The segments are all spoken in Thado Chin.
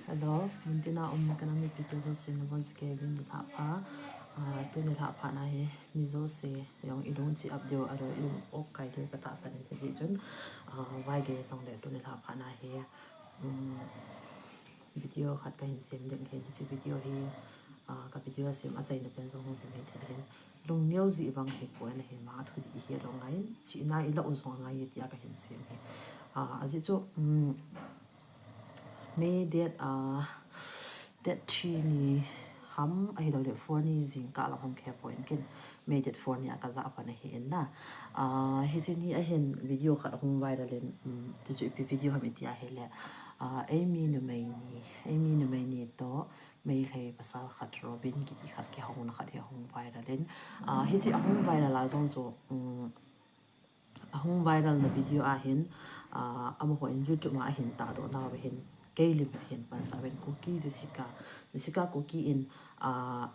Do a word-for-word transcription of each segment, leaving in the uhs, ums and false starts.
Hello, muntina um kanam mipite jouse nabonchauvin nilhah pha. Ah, tu nilhah pha na hi mi jouse jong ilung chi ap diu, alung i um ok kai diu katahsan in, hijeh chun, ah, vaigei jongle tu nilhah pha na hi, um, video khat kahin sem ding ahin, hiche video hi, ah, ka video sem achaina pen jong hung hi maithei ahin. Lungneo jeh vang ahipoi, ahin, ama thu dih ihet lou angaiyin, chihna ilah u jong angai e tia kahin sem ahi. Ah, ajeh chu, um, May date, ah, date three ni ham, ahilouleh four ni jingkah lam ham kahepoi, ken May date four ni a kajah pan ahi in na. Ah, hiche ni ahin video khat ahung viral in, um, chuchu ipi video ham iti ahile, ah, eimi numei ni, eimi numei ni toh Meitei pasal khat Robin kiti khat kihouna khat hi ahung viral in. Ah, hiche ahung viral a jong chu, um, ahung viral na video ahin, ah, amahon YouTube ma ahin tahdoh nauva hin, kei lim ahin pansah uvin, Kuki Jessica, Jessica Kuki in, ah,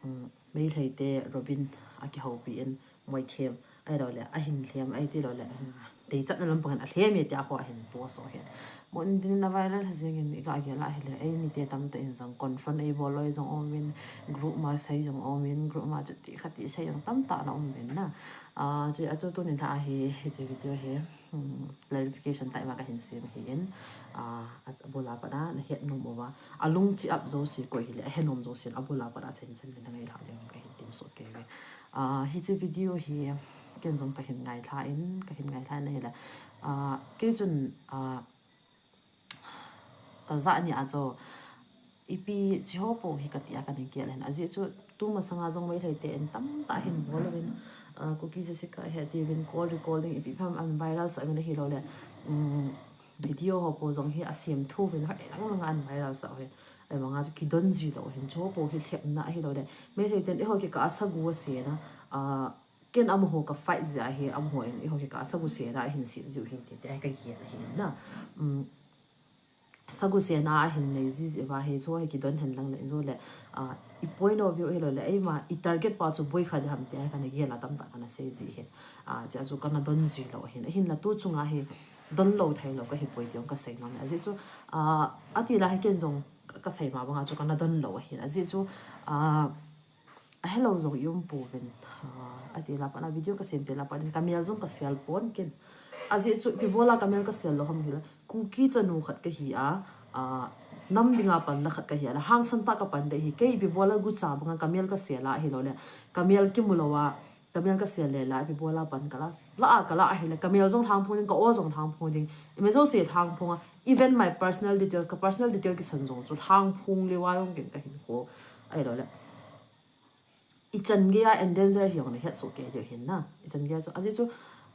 um, Meitei te Robin akihoupi in, moithem, ahilouleh ahin lhem, ahi tilouleh, um, deichatna lampang in alhem e tia ho ahin post u ahin. Muntina viral jeng in, iga gel ahile, eimite tamtah in jong confront eibol loi jong umin, group ma sei jong umin, group ma chuti khati sei jong tamtah ana umin na. Ah, chu, achu tu nilhah a hi, hiche video hi, hmm, clarification tah ima kahin sem ahin, ah, abul a pat a nahet nom uva, alung chi ap jouse koi hile, ahet nom jouse in abul a pat a chan chan le nangailhah ding kahin temsoh kei uve. Ah, hiche video hi ken jong kahin ngailhah in, kahin ngailhah in ahile, ah, kei chun, ah, kajah ni a chu, ipi chi ho po hi kati a kana gel ahin. Ajeh chu, tu masanga jong Meitei te in tamtah ahin bol uvin, ah, Kuki Jessica hi atiuvin, call recording ipi ipi ham ana viral sah uvin ahilouleh, um, video ho po jong hi asem thu uvin, hoilang langa ana viral sah u ahin. Ahivanga chu kidon ji lou ahin, chu ho po hi lhepna ahilouleh, Meitei ten eiho kikah a sagu asena, ah, ken amaho ka fight jeh ahi, amaho in eiho kikah a sagu sena ahin sem jiu ahin ti, tia hi kagel ahin na. Um, sagu sena ahin nei ji jeh uva hi, chu hi kidon hen lang le, jole, ah, i point of view ahilouleh, eima, i target pa chu boi kha ding ham tia hi kana gel a tamtah kana sei ji ahin. Ah, chua chu kana don ji lou ahin. Ahinla tu chunga hi don lou thei lou kahipoi ti jong kasei nom e. Ajeh chu, ah, ati la hi ken jong ka, kasei ma banga chu kana don lou ahin. Ajeh chu, ah, ahelou jong i um pouvin. Ah, ati la pat a video kasem te la pat in kamel jong kasel pon ken. Ajeh chu ipi bol a kamel kasel lou ham hile, Kuki chanu khat kahi a, ah, nam dinga panla khat kahi a, le hangsan tah kapan ding ahi, kei ipi bol a gucha banga kamel kasel a ahilouleh, kamel kimu lou a, kamel kasel le la, ipi bol a pan kala, la a kala ahile, kamel jong lhangphong ding, ka-o jong lhangphong ding, ima jouse lhangphong a, even my personal details, ka personal detail kisan jong chu lhangphong leuva jong ken kahinkho ahilouleh, ichan gei a endanger hi jong nahet soh kei diu ahin na. Ichan gei a chu, ajeh chu,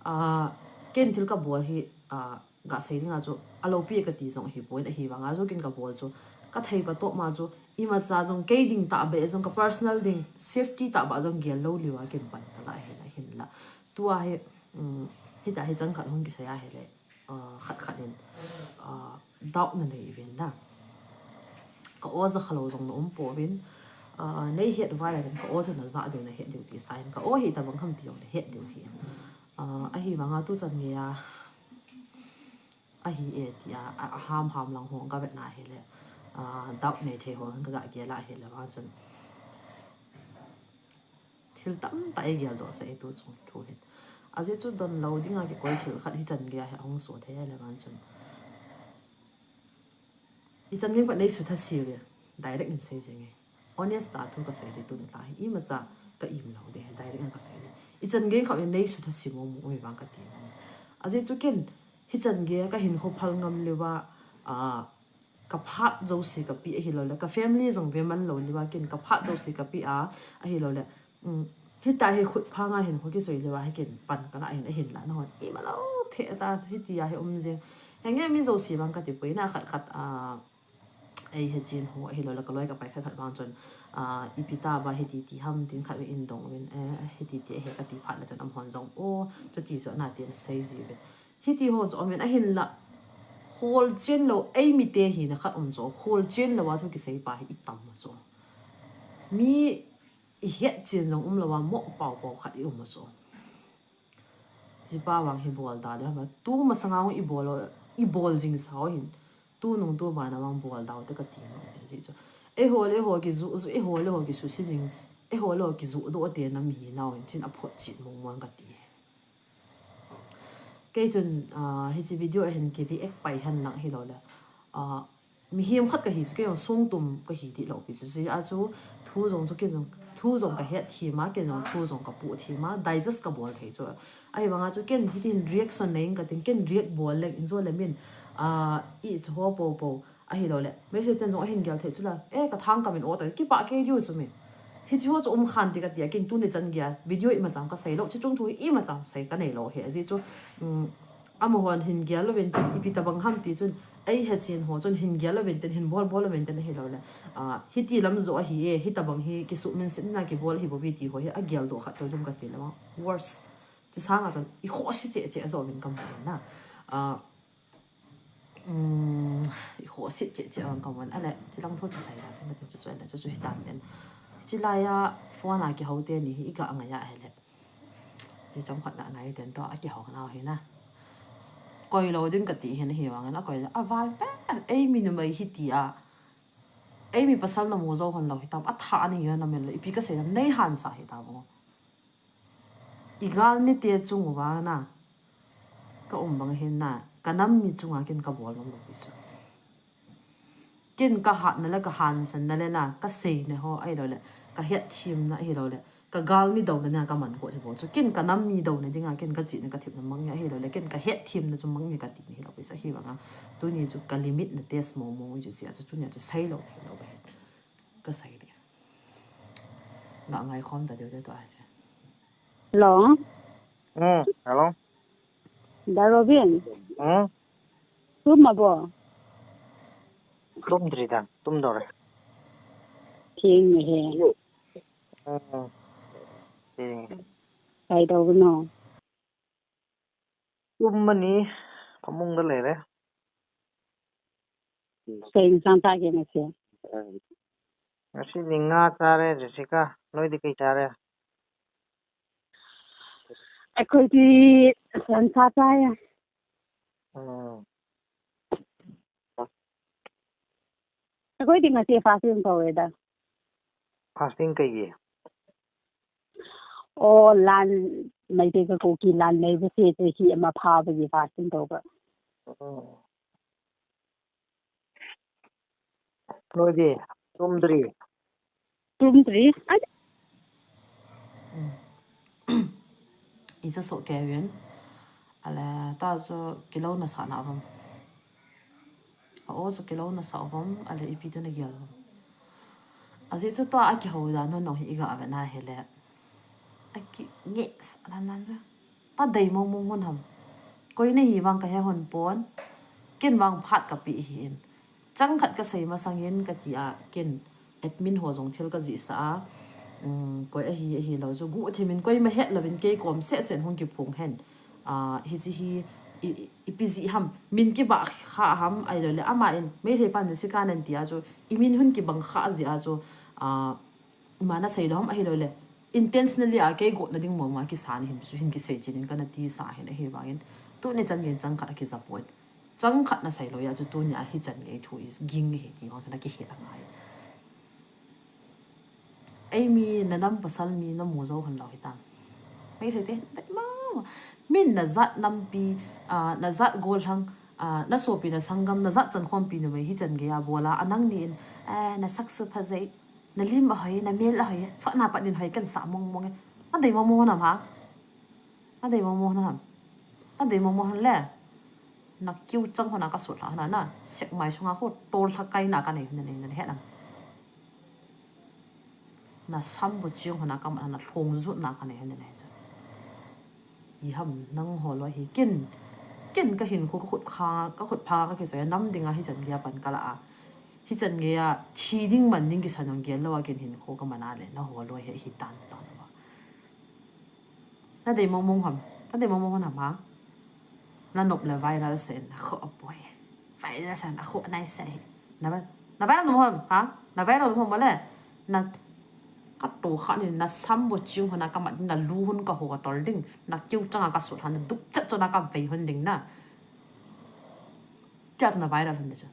ah, ken thil kabol hi, ah, gasei dinga chu aloupi kati jong ahipon, ahivanga chu ken kabol chu kathei pa toh ma chu imacha jong kei ding tahbeh jong, ka personal ding safety tahbeh jong gel lou leuva ken pan kala ahin, ahinla. Tua hi, um, hitia hi chang khat hung kisei ahile, ah, khat khat in, ah, doubt nanei uvin na. Ka-o jakha lou jong naum pouvin, ah, neihet uva le ka-o chu najah diu nahet diu ti sa in, ka-o hitobang ham ti jong nahet diu ahin. Ah, ahivanga tu chan geiya ahi e tia, a, aham ham lang ho kavetna hile, ah, doubt nei thei ho kaga gel a hile vang chun thil tamtah eigeldoh sah e tu chung thu hin. Ajeh chu don lou dinga kikoi thil khat hichan geiya hi ahung soh thei ahile vang chun, ichan gei khat neisutha se uve, direct in sei jing e. Honest a thu kasei ding tuni lha hi, imacha ka im lou ding, direct in kasei ding. Ichan gei khat neisutha se mong mong uve vang kati mong. Ajeh chu ken hichan geiya kahinkho phal ngam leuva, ah, kaphat jouse kapeh ahilouleh, ka family jong ve man lou leuva ken kaphat jouse kapeh a, ahilouleh, um, hitia hi khut phanga hinkho kichoi leuva hi ken pan kala ahin, ahinla nahon ima lou thei ta hitia hi um jing. Henge mi jouse vang katipoi na, khat khat, ah, eihe chen ho ahilouleh kaloi kapai khat khat vang chun, ah, ipi tauva hiti ti ham tin khat vei in dong uvin, eh, hiti ti ahi kati phat le chun amahon jong, o, chuti chu nati nasei ji uvin. Hiti ho chu umin ahinla, holchen lou, eimite hina khat um chu, holchen louva thu kisei pa hi itam chu. Mi ihet chen jong um louva, mo pao pao khat i um chu. Jipa vang hi bol da le hama, tu masanga hung ibol, ibol jingsa u hin. Tunung tuban a vang bol dau te kati nom e ji chu. Eiho le eiho kijuh juh, eiho le eiho kisuhset jing, eiho le eiho kijuh doh te nam hi nau in chin aphot chet mong mong kati. Kei chun, ah, hiche video a hin ki react pai hen lang hilou le. Ah, mihem khat kahi chu kei jong songtum kahi ti lou pi chu. Jia chu thu jong chu ken jong, thu jong kahet thim a, ken jong thu jong kapoh thim a, digest kabol thei chu. Ahivang a chu ken hitin reaction nei ing katin, ken react bol leng in jo le min, ah, i chu ho po po. Ahilou le, Meitei ten jong ahin gel thei chu la, eh, ka thang ka min o ta, kipah kei diu chu mi. Hichi ho chu um khan ti kati a, ken tuni chan gei a, video ima chang kasei lou, chi chung thu ima chang sei kanei lou he, aji chu, um, amahon hin gel louvin tin, ipi tabang ham ti chun, ei he chin ho chun hin gel louvin tin, hin bol bol louvin tin ahilou le. Ah, hiti lam jo ahi e, hitabang hi, kisuhminsetna kibol hi bou vi ti ho hi, agel doh khat to jong kati le ma. Worse. Chi sanga chun, i khohse cheh cheh a jo min kam na. Ah, Um, i khohse cheh cheh ang kamun. Ale, chi lang thu chu sai la, ten, ten chu chu, ale, chu chu hitan ten. Chi laiya phone a kihou teni hi, i ga ngai a hele. Chi chomkhat na ngai ten to, akihou nau hi na. Koi lou ding kati hin hivang, akoi, aval pe, eimi numei hiti a. Eimi pasal namu jou hon lou hitam, atha ani hi na mel lou, ipi kasei nam, nei hansa hitam o. I galmi te chung uva na, ka um bang hin na, ka nam mi chunga ken kabol nom lou pi chu. Ken kahatna le kahansanna le na, kaseina ho ahilou le, kahet thimna ahilou le, ka galmi douna dinga kaman got hi bou chu. Ken ka nam mi douna dinga, ken kachihna kathemna mang ahilou le, ken kahet thimna chu mang kati na hilou pi chu. Ahivang a, tuni chu ka limit na test mong mong chu sia chu, tuni chu sei lou thei lou be. Kasei le. Nga ngai khom ta deu deu to a che. Hello. Hmm, hello. Da Robin. Hmm? Tum ma bo? Tum dri da, tum dou re. Theng ni he. Hmm. Theng. Kai dou no. Tum mani, kamung da le re. Sei insang ta ke ngasi? Ngasi ni nga chare, Jessica. Noidi kei chare? Akhoi ti san sa chai. Hmm. Akhoi ti ngasi fasting tauve da. Fasting keiji? O, lan, Meitei ka Kuki lan nei ve se, se hi ama pha ve fasting tauve. Hmm. Noidi, tum dri. Tum dri? Ai. Icha so Kevin. Ale, ta so kilo na sa na bam. A o so kilo na sa bam, ale ipi tu na gel bam. Aji chu to akihou dan ho no hi iga ave na hele. Aki nges, anan nan chu. Ta dei mong mong hon ham. Koi na hi vang kahe hon pon. Ken vang phat kapi hi in. Chang khat kasei masang in kati a ken admin ho jong thil kajihsa a. Um, koi ahi, ahilou chu. Guhthim in koima het louvin kei kom seh seh hung kiphong hen. Ah, hichi hi i, i, ipi ji ham. Min kibah kha ham ahilou le. Ama in, Meitei pan Jessica nan ti a chu. I min hung kibang kha ji a chu. Ah, Ima na sei lou ham ahilou le. Intentionally a kei gotna ding mong mong a kisan hin, hin kisei chin in kana tisa hin ahivang in. Tuni chan gei chang khat a kija pon. Chang khat na sei lou a chu tuni a hichan gei thu is ging hi ti vang chu na kihet angai. Eimi na nam pasal mi namu jou hon lou hitam. Meitei te, dei mama. Min na jat nampi, ah, na jat gollhang, ah, na sopi na sanggam, na jat chankhompi numei hichan gei a bol a, anang ni in, eh, na saksu phajei. Na lim ahoi, na mel ahoi, chotna pat din hoi kan sa mong mong e. Na dei mong mong nam ha? Na dei mong mong nam? Na dei mong mong le. Na kiu chang hona ka sut la na, na sek mai sunga khu tol tha kai na ka nei, na nei, na het nam? Na sam bu chiang hona ka ma, na thong jut na ka nei, na nei. I ham nang ho lou hi ken, ken ka hinkho ka khut pha, ka khut pha ka kisoi nam dinga hichan gei a pan ka la a. Hichan gei a thi ding man ding kisan jong gel lou a ken hinkho ka man a le na ho lou hi, hi tan tan lou a. Na dei mong mong ham, na dei mong mong ham ha. Na nop le viral sen, na kho apoi. Viral sen, na kho nai se hi. Na va, na viral nom ham, ha? Na viral nom ham le. Na ka to kha ni na sam bu chiang hona ka mat na lu hun ka ho ka tol ding. Na kiu changa ka sut han na duk chat chona ka vei hun ding na. Tia tu na viral hun de chu.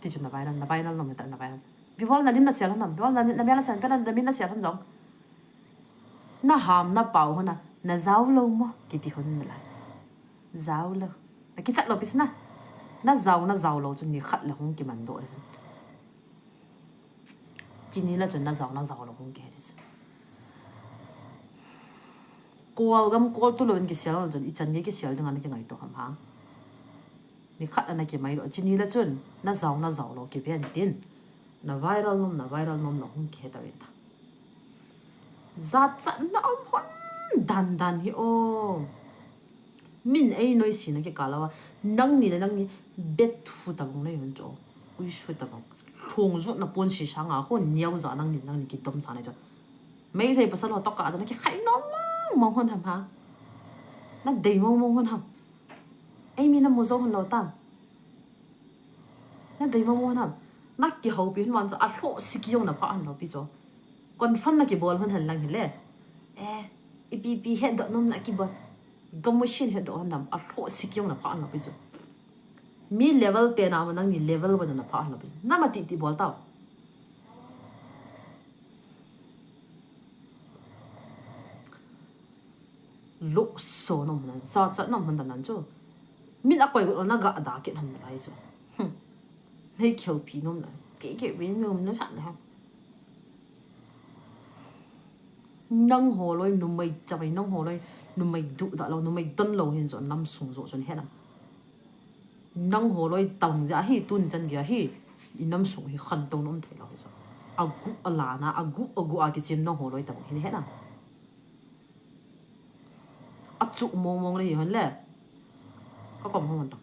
Ti chu na viral, na viral nom ta na viral. Bibol na lim na sel hon am, bibol na, na mel na sel, na, na min na sel hon jong. Na ham na pao hon a, na jao lou mo, kiti hon na lai. Jao lou. Na kichat lou pi chu na. Na jao, na jao lou chu ni khat le hung kiman doh le chu. Chini la chu na jao, na jao lou hung kihe le chu. Kol gam kol tu lou in kisel chun, i chan nge kisel ding a na kingaito ham hang. Ni khat ana kimai lou. Chini la chun, na jao, na jao lou kiven tin. Na viral nom, na viral nom lou hung kihe ta ve ta. Jachat na um hon dan dan hi o. Min ei noise na kikal a. Nangni le nangni bet fu ta bang nei hon chu. Ui su ta bang. Lhung ju na pon si sanga ho niau ja nangni, nangni kidom sa nei chu. Meithei pasal ho toh ka na kikhai nom mong mong hon ham ha. Na dei mong mong hon ham. Ei mi na mu jo hon lou tam. Na dei mong mong hon ham. Na kihoupi hon man chu a lhoh si kijong na pha hon lou pi chu. Confront na kibol hon hen lang hile. Eh, ipi ipi het doh nom na kibol. Gam machine het doh hon ham. A lhoh si kijong na pha hon lou pi chu. Mi level te na ma nangni level ba na pha hon lou pi chu. Na ma ti ti bol tao. Lukso nom na, jachat nom hon dan nan chu. Min a koi got na ga da kit hon lai chu. Hmm. Nei kihoupi nom na. Ke ke pi nom na sa na ha. Nangho loi numei chamai, nangho loi numei duda lou, numei don lou hin chu nam sung jo chun he nam. Nangho loi tang ja hi tun chan gei hi. I nam sung hi khantou nom thei lou hi chu. Agu a la na, agu, agu a kichem nangho loi tang hin he nam. A chu mong mong le hi hon le. Ka kom hon ta.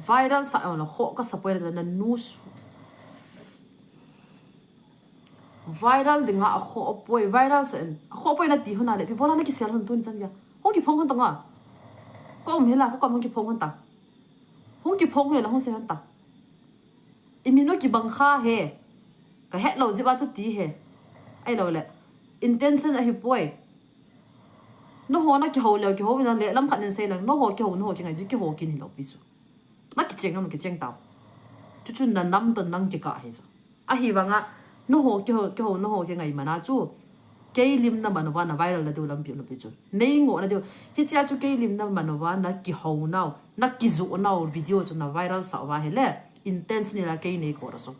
Viral sa on ho ka sa poi na news. Viral dinga a kho poi, viral sa en. A kho poi na ti hon a le. Pi bola na kisel hon tun chan gei. Hung kiphong hon ta nga. Kom hela, kom hung kiphong hon ta. Hung kiphong hela, hung sei hon ta. I min u kibang kha he. Ka het lou jeh a chu ti he. Ai lou le. Intention ahi poi. Nangho na kihou leu, kihou na le, lam khat nin sei lang. Nangho kihou, nangho kingai ji kihou kin hi lou pi chu. Na kicheng, na kicheng tao. Chu chu na nam toh nang kikah hi chu. Ahi vanga, nangho kihou, kihou, nangho kingai mana chu. Kei lim na man uva na viral na diu lampi um lou pi chu. Nei ngoh na diu. Hichea chu kei lim na man uva na kihou nau, na kijoh nau video chu na viral sa uva hile. Intention la kei nei ko ra chu.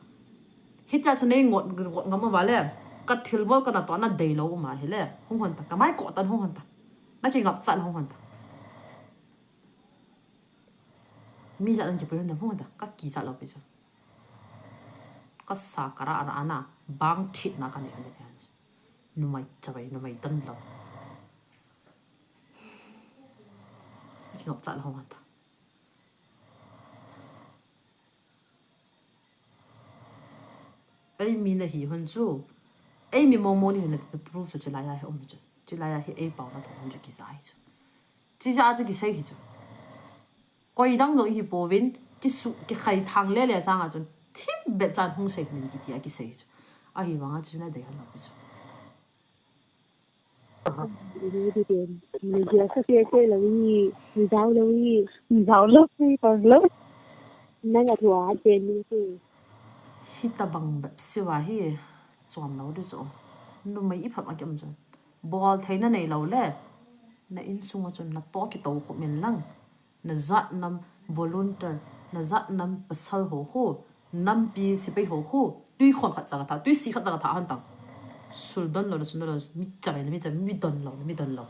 Hitia chu nei ngot, ngot ngam uva le. Ka thilbol ka natoh na dei lou um a hile. Hung hon ta. Ka mai ko tan hung hon ta. Na kingap chan hung hon ta. Mi ja nan kipui hon ta hung hon ta. Ka kichat lou pi chu. Ka sa ka ra ra na. Bang thit na ka nei hon ta. Numei chabai, numei tan lou. Kingap chat hung hon ta. Ei mi na hi hon chu. Ei mi mong mong ni hon na ti proof chu chilai a hi um hi chu. Chilai a hi ei pao na thong hon chu kisa hi chu. Chija chu kisei hi chu. Koi dang jong hi pouvin kisu, kikhai thang le le sanga chun. Thim bet chan hung sei min kiti a kisei hi chu. Ahi vanga chu na dei hon lou hi chu. Media sa se se lou hi, jao lou hi, jao lou hi, pang lou. Nang a thua pen ni se. Hitabang bep siva hi, chom lou di chu. Numei i phap a kium chun. Bol thei na nei lou le. Na insung a chun natoh kitou khup min lang. Na jat nam volunteer, na jat nam pasal ho ho, nampi sipai ho ho, tui khon khat chang tha, tui si khat chang tha hon tang. Sul don lou, na sun don lou, mi chabai, mi chabai, mi don lou, mi don lou.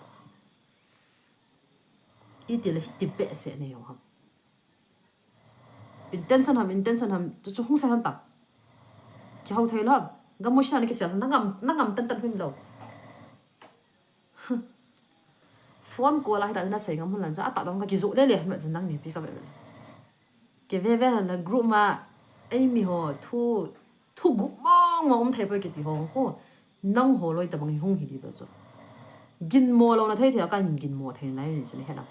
Iti le hiti behseh nei ho ham. Intention ham, intention ham, chu chu hung sei hon tang. Kihou thei lou ham. Gam machine na kisel, na ngam, na ngam tan tan hum lou. Phone call a hita na sei ngam hon lang cha, a ta dong ka kijoh le le, ma cha nang ni pi ka be be. Ke ve ve han la group ma, ei mi ho, thu, thu gup mong mong um thei poi kiti ho, ho. Nangho loi tabang hung hi di ba chu. Ginmo lou na thei thei, ka ginmo thei nai ni chu ni he na.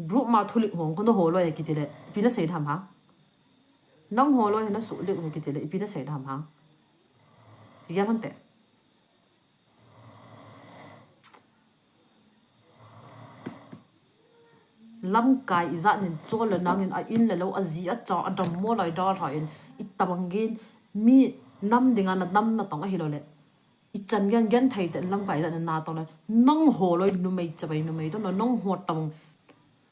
Group ma thu lik ho, ko nangho loi kiti le, ipi na sei tham ha. Nangho loi na su lik ho kiti le, ipi na sei tham ha. Iyan hon te. Lamkai ijat nin chol le nangin a in le lo, a ji a cha, a dammo lai dalha in, itobang gin mi nam dinga na nam na tong ahilou le, ichan gen gen thei te lamkai ijat na na tong le, nangho loi numei chavai numei tong le, nangho tobang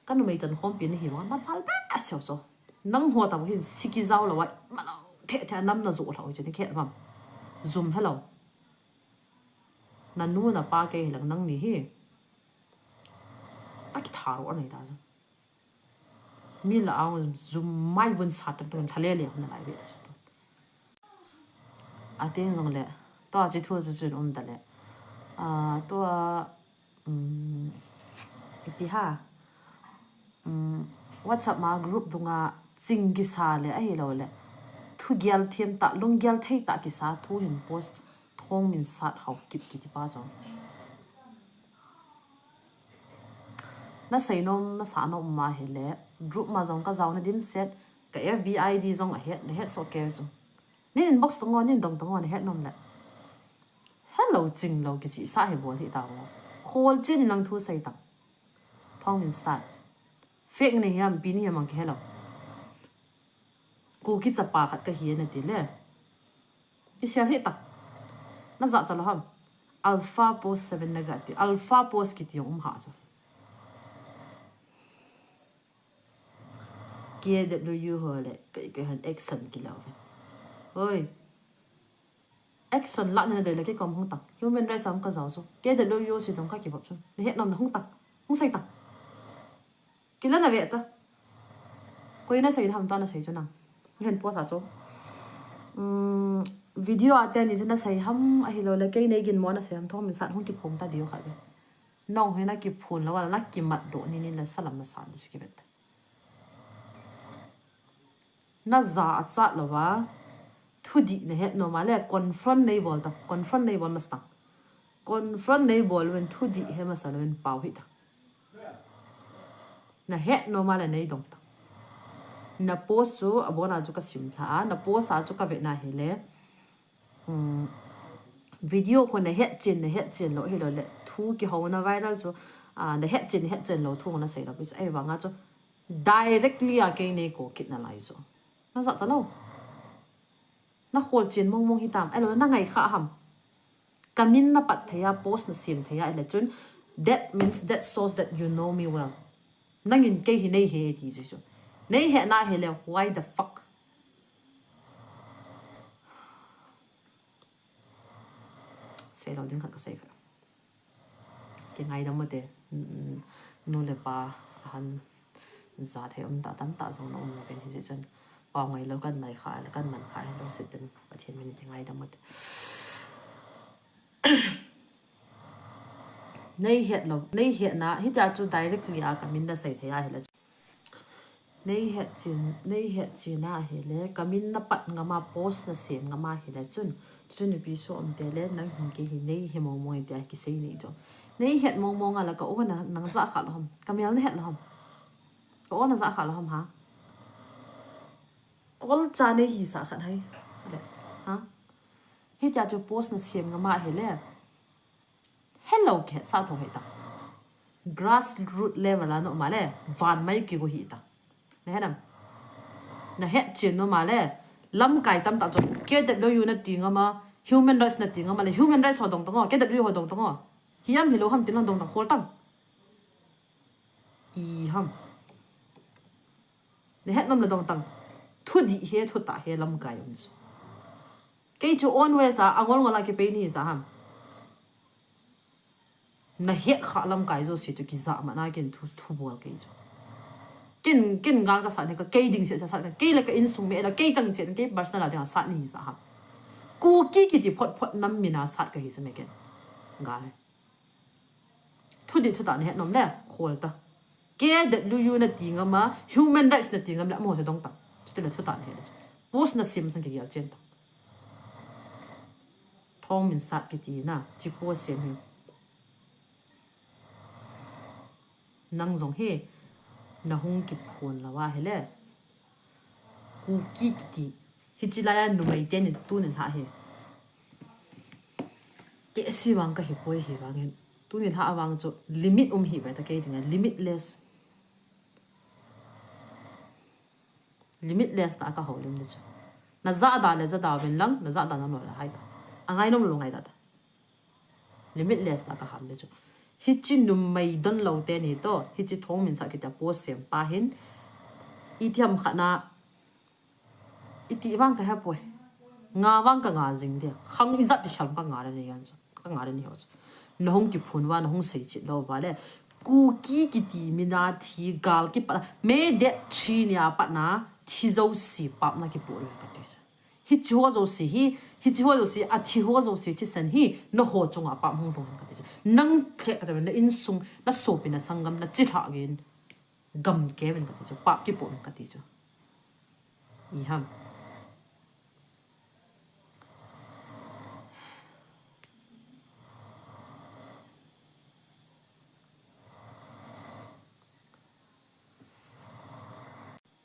ka numei chan khompi nahi vang, na phal ba seo so. Nangho tobang hin siki jao lou a, malo the the nam na jo lha oi chu ni khe vam. Jum hello. Na nu na pa kei hilang nangni hi. Aki tharo anei ta chu. Mi la ang jum mai vun sat tun thale le na lai ve chu. Ateng jong le. To a chi thu chu chun um ta le. A, to a, um, ipi ha. Um, WhatsApp ma group dunga ching kisa le ahilou le. Thu gel thiam ta, lung gel thei ta kisa thu hin post Thongminsat Haokip kiti pa jong. Na sei nom, na sa nom ma hile, group ma jong ka jao na dimset, ka F B I D jong ahet, na het so ke jong. Nin inbox tongo, nin dong tongo, na het nom le. Hello, ching lo, kichi sa he bol hi ta mo. Khol chen in lang thu sei ta. Thongminsat. Fake ni hiam, pi ni hiam ang ki hello. Kuki chapa khat ka hi na ti le. Ti sial hi ta. Na ja cha lo ham. Alpha Post seven na ga ti. Alpha Post kiti jong um ha cha. K W U ho le, kai, kai han action ki lau ve. Oi. Action la na de le ke kom hung tang. Human rights am ka jao chu. K W U si dong ka ki bop chu. Na het nom na hung tang. Hung sei tang. Kila na ve ta. Koi na sei ham ta na sei chu nang. Hen post a chu. Um, video a te ni chu na sei ham ahilou le kei nei gin mo na sei ham Thongminsat hung ki phong ta diu kha ve. Nong hi na kiphun lou a, na kimat doh ni ni la salam na san su ki vet. Na ja a chat lou a, thudih na het nom a le, confront nei bol ta, confront nei bol mas ta. Confront nei bol ven thudih he masa lou ven pau hi ta. Na het nom a le nei dong ta. Na post chu, a bon a chu ka sim lha a, na post a chu ka ve na hi le, Um, video khu na het chen, na het chen lou hilou le. Thu kiho na viral chu, ah, na het chen, na het chen lou thu na sei lou. Pi chu, ei vang a chu, directly a kei nei ko kit na lai chu. Na ja cha lou. Na khol chen mong mong hi tam. Ei lou, na ngai kha ham. Ka min na pat thei a, post na sem thei a, ei le chun, that means, that shows that you know me well. Nangin kei hi nei he ti chu chu. Nei he na he le, why the fuck? Sei lou ding khat ka sei kha. Ki ngaidam mo te, mm, nu le pa ahan ja thei um ta tam ta jong na um lou ven hi jeh chun. Pau ngai lou kan mai kha, kan man kha hi lou sit den Pathen min ki ngaidam mo te. Nei het lou, nei het na, hi ta chu directly a ka min na sei thei a hi la. Nei het chen, nei het chen a hi le, ka min na pat ngam a post na sem ngam a hi le chun. Chun ipi so um te le, nang hin kei hi nei he mong mong te a ki sei nei chu. Nei het mong mong a la ka o na, nang ja kha lou ham. Ka mel na het lou ham. Ka o na ja kha lou ham ha. Kol cha nei hi sa khat hai. Le, ha? Hi ta chu post na sem ngam a hi le. Hello, ki het sa tho hi ta. Grassroot level a no ma le, van mai ki go hi ta. Na het nam. Na het chen no ma le, lamkai tam ta chu K W U na ti ngam a, human rights na ti ngam a le, human rights ho dong tang o, K W U ho dong tang o. Hi am hi lou ham tin lang dong tang khol tang. I ham. Na het nom le dong tang. Thudih he, thutah he lamkai um chu. Kei chu own ways a, angol ngol a kipei ni sa ham. Na het kha lamkai jouse chu kija mana kin thu, thu bol kei chu. Kin, kin gal ka sat ni ka kei ding se sa sat ka, kei le ka insung mi la kei chang che, kei personal a ding a sat ni sa ham. Kuki kiti phot phot nam min a sat ka hi sa me ken. Gal le. Thudih thutah na het nom le, khol ta. K W U na ti ngam a, human rights na ti ngam le, amo se dong ta. Chuti le thutah na het le chu. Post na sem sang ki gel chen ta. Thongminsat kiti na, chi post sem hi. Nang jong hi, na hung kiphon lou a hi le. Kuki kiti. Hichi lai a numei te ni tu ni lha hi. Te si vang ka hi poi hi vang hin. Tu ni lha vang chu limit um hi ve ta kei ding a limitless. Limitless tah a ka houlim ding chu. Na jada le jada uvin lang, na jada na lo le hai ta. A ngainom lo ngai ta ta. Limitless tah a ka ham ding chu. Hichi numei don lo teni to, hichi Thongminsah kiti a post sem pa hin. Iti ham khat na, iti vang ka he poi. Nga vang ka nga jing dia. Khang ijat ti khel ka nga le ni yan chu. Ka nga le ni ho chu. Na hung kiphun uva, na hung sei chit lou uva le. Kuki kiti mi na thi gal kipat na. May date three ni a pat na thi jouse pap na kipoh le ka ti chu. Hichi ho jouse hi, hichi ho jouse, a thi ho jouse thisan hi, na ho chunga pap hung lhung ka ti chu. Nang khle ka ta na insung, na sopi na sanggam, na chilhah gin. Gam kevin ka ti chu, pap kipoh ka ti chu. I ham.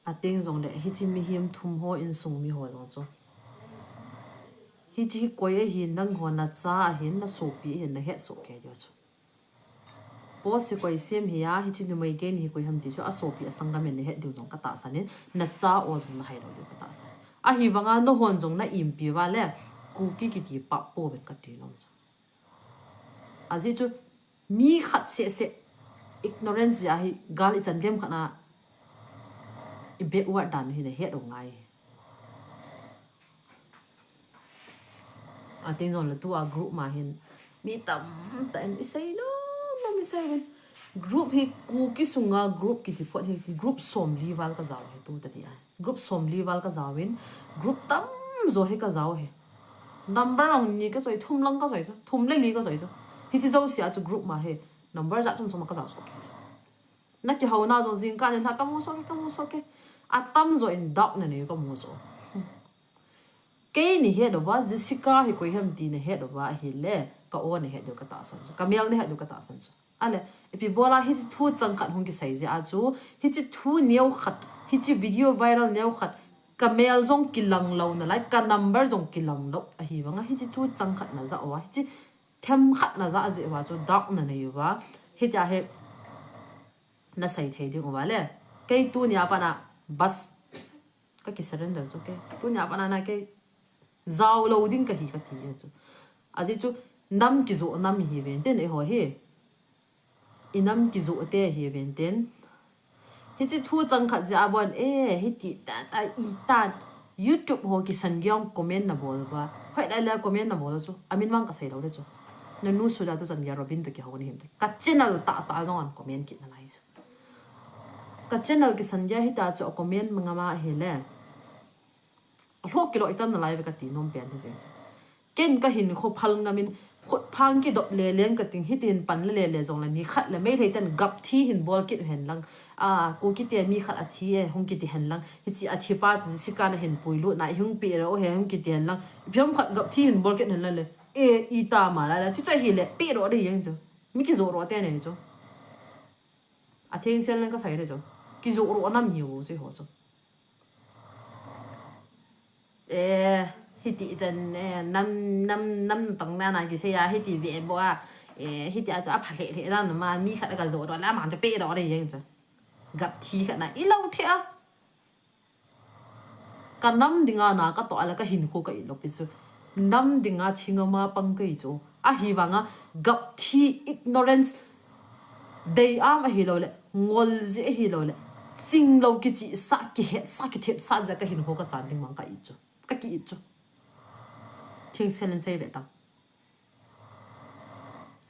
Ateng jongle, hichi mihem thum ho insung mi ho jong chu. Hichi hi koi ahi, nang ho na cha ahi, na sopi ahi, na het soh kei diu chu. Post hi koi sem hi a, hichi numei kei ni hi koi ham ti chu, a sopi a sanggam in na het diu jong ka tahsan in, na cha o jong na hai lou diu ka tahsan. Ahivanga na hon jong na impi uva le, Kuki kiti pap pouvin ka ti nom chu. Ajeh chu, mi khat seh seh ignorance jeh a hi gal i chan gem khat na i backward dan hi na het u ngai. Ateng jongle tua group ma hin mi tamtah in i sei nom nom i sei uvin. Group hi Kuki sunga group kiti phot hi group somli val ka jao hi tu tani a. Group somli val ka jao in, group tamjo hi ka jao hi. Number lang ni ka choi, thum lang ka choi chu, thum le li ka choi chu. Hichi jouse a chu group ma hi number jat chom chom ka jao soh kei chu. Na kihou na jong jingkah le na ka mu soh kei, ka mu soh kei. Atamjo in doubt na nei ka mu soh. Kei ni het uva, Jessica hi koi ham ti na het uva ahile, ka o na het diu ka tahsan chu. Ka mel na het diu ka tahsan chu. Ale, ipi bola hichi thu chang khat hung kisei jeh a chu, hichi thu neo khat, hichi video viral neo khat, ka mel jong kilang lou nalai, ka number jong kilang lou, ahivanga hichi thu chang khat na ja uva, hichi them khat na ja jeh uva chu doubt na nei uva, hitia hi na sei thei ding uva le. Kei tuni a pat na bas ka ki surrender chu kei. Tuni a pat na na kei jao lou ding ka hi ka ti e chu. Ajeh chu nam kijoh nam hi ven tin eiho hi. I nam kijoh te hi ven tin. Hichi thu chang khat jeh a bon e, hiti ta ta i tan. YouTube ho kisan giong comment na bol uva. Hoi lai la comment na bol chu. Amin vang ka sei lou le chu. Na nu su da tu chan gei Robin to kihou ni him te. Ka channel tah tah jong an comment kit nalai chu. Ka channel kisan gei hita chu a comment ma ngam ahile. A lhoh kilou i tam nalai ve ka ti nom pen hi jeng chu. Ken ka hinkho phal ngam in khut phang kidop le leng ka ting hitin pan le le le jong le ni khat le Meitei ten gap thi hin bol kit hen lang. A, Kuki te mi khat a thi e, hung kiti hen lang. Hichi a thi pa chu Jessica na hin pui lut na, i hung pe ro he, hung kiti hen lang. Phiom khat gap thi hin bol kit hen lang le. E, i ta ma la la, thi chu ahile, pe ro de jeng chu. Mi kijoh ro te ne chu. A thengsel leng ka sei le chu. Kijoh ro nam hi u sei ho chu. E, hiti chan, e, nam, nam, nam tong na na kisei a, hiti ve bo a. E, hiti a chu a pha le le na na ma, mi khat ka joh ro la ma chu pe ro de jeng chu. Gap thi khat na, i lou thi a. Ka nam dinga na ka toh a le ka hinkho ka it lou pi chu. Nam dinga thi ngam a pang ka hi chu. Ahivanga gap thi ignorance dei am ahilou le, ngol jeh ahilou le, ching lou kichihsah, kihetsah, kithepsah jeh a ka hinkho ka chan ding mang ka it chu. Ka ki it chu. Thengsel in sei ve tang.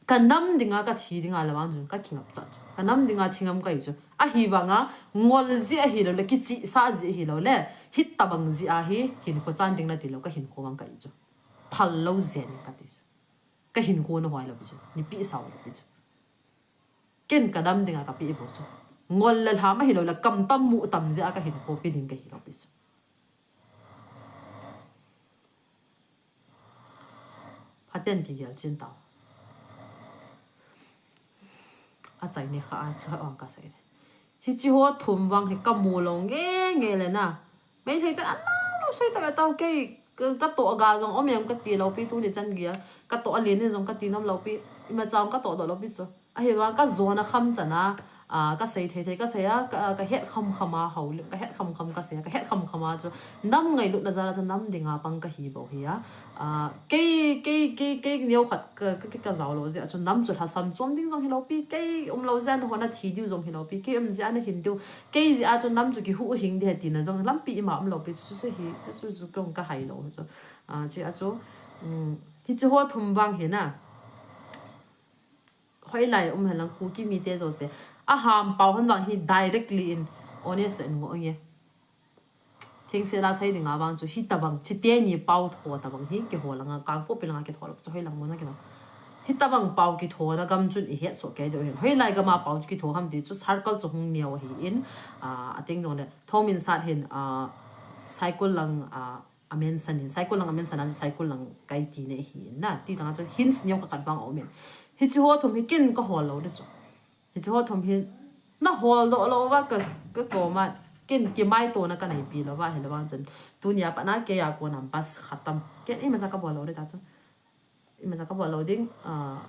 Ka nam dinga ka thi dinga le vang chun ka kingap chat chu. Ka nam dinga thi ngam ka hi chu. Ahivanga ngol jeh ahilou le, kichihsah jeh ahilou le, hita bang jeh a hi hinkho chan ding na ti lou ka hinkho vang ka hi chu. Phal lou jeh in ka ti chu. Ka hinkho na hoi lou pi chu. Ni pi sao lou pi chu. Ken ka nam dinga ka pi i bo chu. Ngol le lham ahilou le, kam tam mu tam jeh a ka hinkho pi ding ka hi lou pi chu. Phaten kigel chin tau. A chai ni kha a chu ong ka sei le. Hichi ho thum vang hi ka mu lou nge nge le na. Meitei ten a lou lou sei ta ve tau kei ka, ka toh ga jong om em ka ti lou pi tuni chan gei a. Ka toh a len ni jong ka ti nom lou pi. Ima chang ka toh doh lou pi chu. Ahivang ka jona kham chan a. Ah, ka sei thei thei, ka sei a, ka, ka het kham kham a hao le, ka het kham kham ka sei a, ka het kham kham a chu nam ngailutna jal a chu nam dinga pang ka hi bou hi a. Ah, kei, kei, kei, kei neo khat ka, ka, ka, ka jao lou jeh a chu nam chu lhasam chom ding jong hilou pi, kei um lou jeh a nahon a thi diu jong hilou pi, kei um jeh a nahin diu, kei jeh a chu nam chu kihuhhing ding ahi tina jong lampi ima um lou pi chu, chu hi, chu, chu, chu kong ka hai lou chu. Ah, chu a chu, um, hiche ho thum vang hi na. Hoilai um hen lang Kuki mite jouse. Aham pao hon vang hi directly in honest in ngo nge. Thengse la sei dinga vang chu hitabang, chiteni pao tho tabang hi kihol anga, Kangpokpi langa kithol chu hoilang muna kithol. Hitabang pao kithona gam chun i het soh kei diu hin. Hoilai gama pao chu kitho ham ti chu circle chu hung neo ahin, ah, ateng jongle Thangminsat hin, ah, Saikul lang, ah, a mention in, Saikul lang a mention a, Saikul lang kai ti nei hi na, ti langa chu hints neo khat khat vang a um in. Hiche ho thum hi ken ka hol lou ding chu. Hiche ho thum hi na hol doh lou va ka, ka koma ken kimaitona ka neipi lou va, hilou vang chun tunia pat na kei a kona bas khatam. Ken imacha ka bol lou ding ta chu. Imacha ka bol lou ding, ah,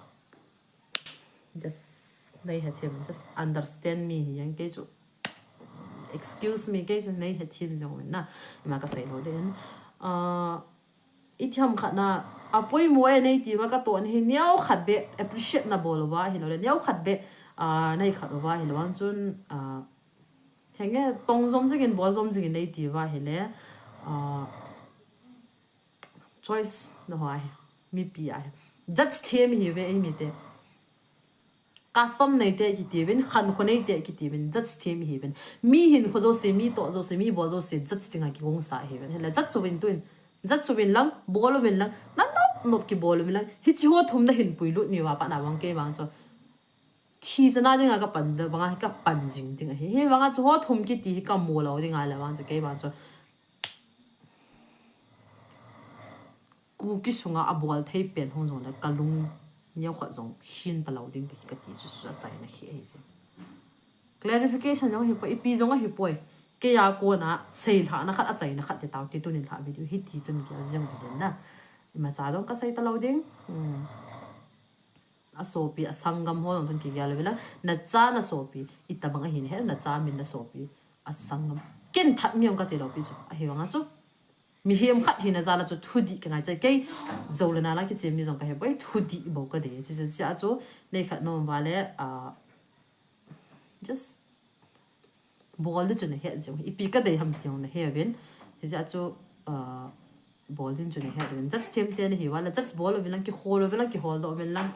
just nei hethem, just understand me hi jeng kei chu. Excuse me, kei chu nei hethem jong na. Ima ka sei lou ding. Ah, itiham khat na, apoimo e nei ti va ka toh na hi neo khat beh appreciate na bol uva hilou le, neo khat beh, ah, nei khat uva hilou vang chun, ah, henge tong jom jingin, bol jom jingin nei ti va hile, ah, choice na ho ahi, mipi ahi. Judge them hi ve ei mite. Custom nei te kiti vin, khankho nei te kiti vin, judge them hi vin. Mi hinkho jouse, mi toh jouse, mi bol jouse, judge dinga kigongsa hi vin. Hile judge uvin tuin, judge uvin lang, bol uvin lang, na nop nop kibol uvin lang. Hiche ho thum na hin puilut ni va pat na vang kei vang chu. Thi jana dinga ka pan da, vanga hi ka pan jing ding ahi. Hi vanga chu ho thum kiti hi ka mu lou dinga le vang chu kei vang chu. Kuki sunga a bol thei pen hung jong le ka lung neo khat jong hin ta lou ding ka, ka ti chu, chu achaina hi ahi jeng. Clarification jong ahi poi, ipi jong ahi poi. Kei a kona seilhahna khat, achaina khat ti tau ti tunin lha video hi ti chun kei a jeng ka den na. Imacha jong ka sei ta lou ding. Hmm. A sopi, a sanggam ho jong chun kigel uvin lang, na cha na sopi, itabang ahin he, na cha min na sopi, a sanggam. Ken that mi jong ka ti lou pi chu, ahi vanga chu. Mihem khat hina jal a chu thudih ka ngai chai kei, jou le nal a kichem mi jong ka he poi, thudih bou ka dei, chu chu chu a chu, nei khat nom va le, ah, just bol ding chu na het jeng, ipi ka dei ham ti jong na he uvin. Hijeh a chu, ah, bol ding chu na het uvin. Judge them te na hi uva le, judge bol uvin lang, kihol uvin lang, kihol doh uvin lang.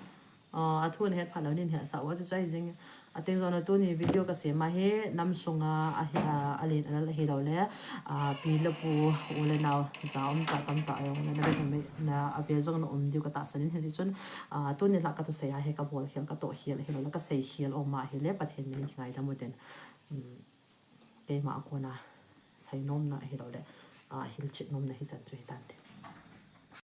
Ah, athu na het phat lou nin hetsah uva chu chu ahi jeng. Ateng jong na tuni video ka sem a hi, nam sunga, ahi, ah, alen alal ahilou le, ah, pi le pu, u le nao, ja um tah tam tah a jong le, na vet na, na ave jong na um diu ka tahsan in hijeh chun, ah, tuni lha ka thusei a hi ka bol khel, ka toh khel, ahilou le, ka sei khel um a hile, Pathen min in kingaidam u tin. Um, keima a kona seinomna ahilou le, ah, hilchet nomna hichan chu hitante.